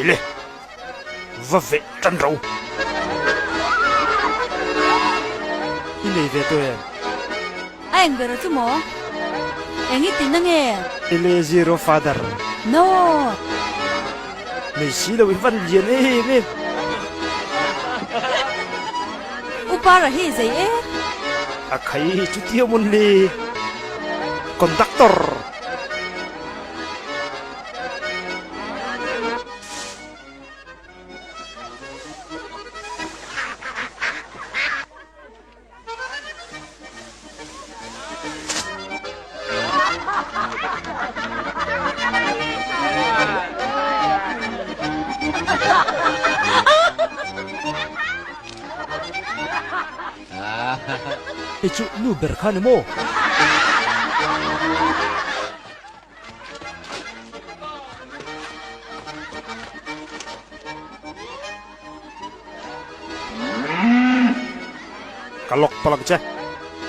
Khai le, va veh tan ro. I nei ve tawh em? A eng ber chu maw? Eng i ti na nge? Ele zero father. No! Nei si lo i van lian em em. U Para hi zei e? A khai chutia mawn le. Conductor. Hei chu nu ber kha ni maw? Ka lawk palh ang che.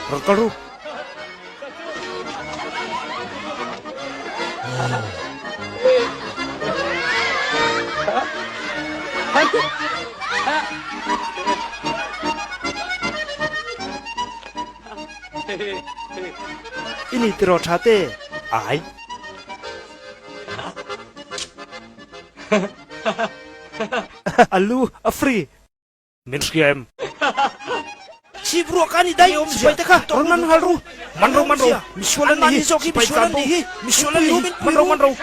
Rawn kal ru. I ni tiraw tha te? Ai. A lu a free. Min hria em? Chhip ruak a ni daih sipai te kha rawn man nghal ru. Man ro man ro misual an nih hi sipai tlan bo misual an nih hi man ro man ro.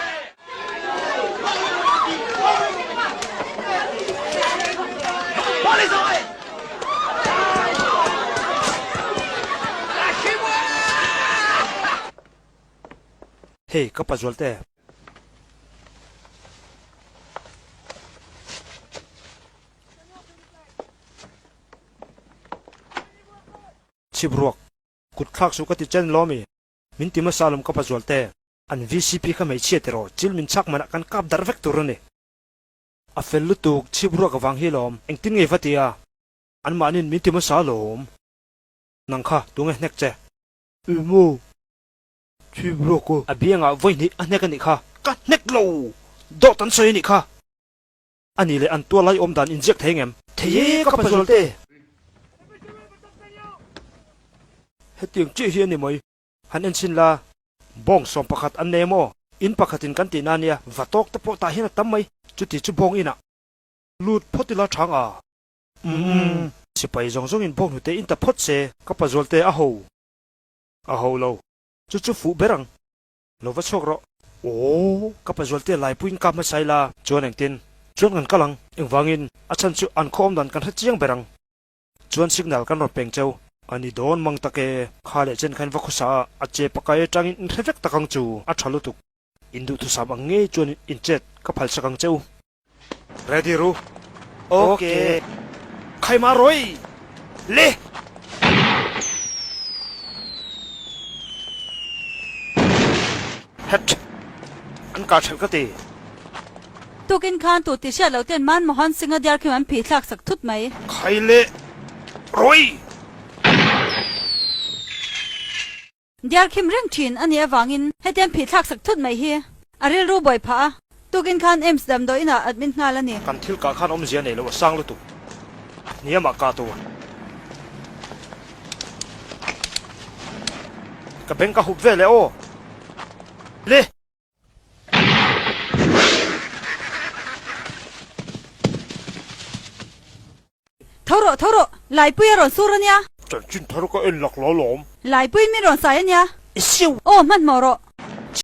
Hei ka pazual te. Chhip ruak, kut thlak suh ka ti chen lawm i, min ti hmasa lawm ka pazual te. An VCP kha hmeichhia ti rawh, chil min chhak manah kan kap darh vek tur a ni. A fel lutuk, chhip ruak avang hi lawm, engtin nge va ti a, anmahnin min ti hmasa lawm. Nang kha, tunge hnek che? Emaw, Chhip ruak aw. A biangah vawi hnih a hnek a nih kha. Ka hnek lo! Dawt an sawi a nih kha. A nih leh an tual lai awm dan inziak thei ngem? Thei e ka pazual te! Hetiang chiah hi a ni mai. Han enchhin la, bawng 11 an nei maw? In pakhatin kan tihna ania, va tawk te pawh tah hian a tam mai. Chuti chu bawng inah lut phawt ila chang a. Umm. Sipai zawng zawngin bawng hnute in ta phawt se. Ka pazual te a ho. A ho lo. Chu chu fuh ber ang. Lo va chhuak rawh. Aw, ka pazualte laipuiin ka hmasa ila. Chuan engtin? Chuan kan kal ang. Engvangin? A chhan chu an khaw awm dan kan hre chiang ber ang. Chuan signal kan rawn peng cheu. A ni dawn mang tak e. Kha leh chen khan va khawsa a, a che pakai atangin in hre vek tak ang chu. A tha lutuk. In duhthusam ang ngei chuan in chet ka phalsak ang cheu. Ready ru. Ok. Khaima rawi le. Het. An kah ṭhelh ka ti. Tukin khan tu ti hriat loh ten Manmohan Singh-a diar khi an phih thlak sak thut mai. Khai le rawi. Diar khim reng thin a nih avangin hetiang phih thlak sak thut mai hi a rilru buai phah a, tukin khan AIIMS damdawi inah admit nghal a ni. Kan thil kah khan awmzia nei lo a sang lutuk hniamah kah tur. Ka beng ka hup vel e aw. Le! Tho rawh, tho rawh, Laipui a rawn sur a nia. Chanchin thar ka en lak lo lawm. Laipui min rawn sai a nia. I siu. Aw, hmanhmawh rawh.